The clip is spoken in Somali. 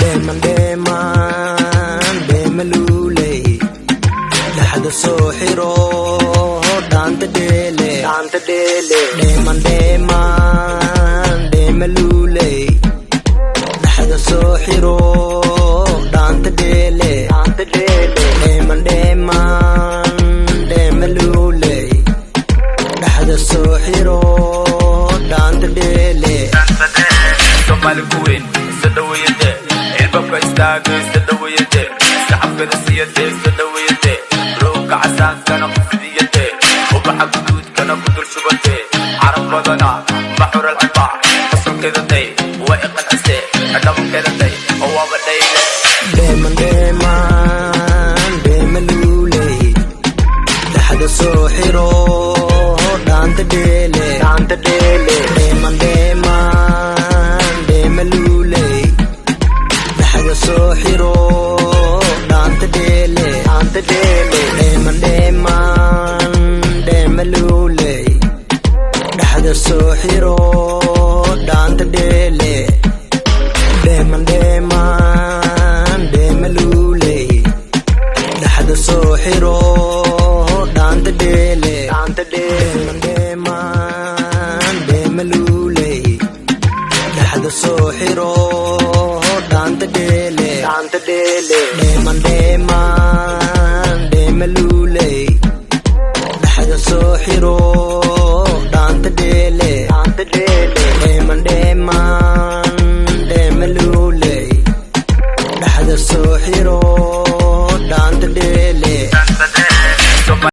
Dheeman dheeman dheemaluuley, dhaxda soo xiro, dhaanta dheele. Dheeman dheeman dheemaluuley, dhaxda soo xiro, dhaanta dheele. Dheeman dheeman dheemaluuley, dhaxda soo xiro, dhaanta dheele. Soomaali kuweyn isa dhawayade, ilbabka istaaga isa dhawayade, sacabkana siyade isa dhawayade, roogka casaankana ku fidiyade, ubaxa guduudkana ku dul shubate. Carab badana maxural ciba qosolkeedaday waa iqancise, dhabankeedaday oo waaba dhayle. Dheeman dheeman dheemaluuley, dhaxda soo xiro, dhaanta dheele. Dheeman dheeman dheemaluuley, dhaxda soo xiro, dhaanta dheele. Dheeman dheeman dheemaluuley, dhaxda soo xiro, dhaanta dheele. Dheeman dheeman dheemaluuley, dhaxda soo xiro, dhaanta dheele. Dheeman dheeman dheemaluuley, dhaxda soo xiro, dhaanta dheele. Dheeman dheeman dheemaluuley, dhaxda soo xiro, dhaanta dheele.